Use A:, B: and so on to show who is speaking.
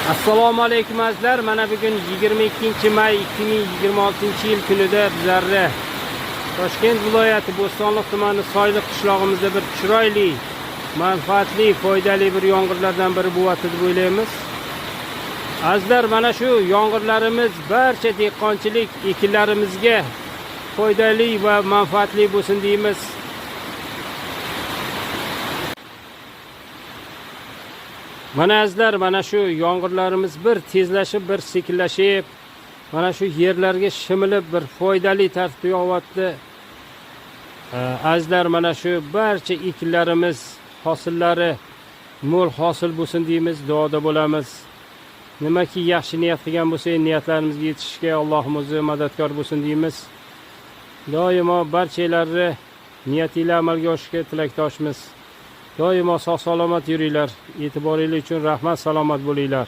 A: Assalomu alaykum azizlar. Mana bugun 22 may 2026 yil kunida bizlarni Toshkent viloyati Bo'stonliq tumani Soyliq qishlog'imizda bir chiroyli, manfaatli, foydali bir yomg'irlardan biri bo'lyapti deb o'ylaymiz. Azizlar, mana shu yomg'irlarimiz barcha dehqonchilik ekinlarimizga foydali va manfaatli bo'lsin deymiz. Mana azizlar, mana shu yomg'irlarimiz bir tezlashib, bir sekinlashib, mana shu yerlarga shimilib bir foydali tartibda yog'yapti. Azizlar, mana shu barcha ekinlarimiz hosillari mo'l hosil bo'lsin deymiz, duoda bo'lamiz. Nimaki yaxshi niyat qilgan bo'lsak, niyatlarimizga yetishishga Allohim o'zi madadkor bo'lsin deymiz. Doimo barchalarni niyatinglar amalga oshishiga tilakdoshmiz. Doimo sog' salomat yuringlar. E'tiboringiz uchun rahmat, salomat bo'linglar.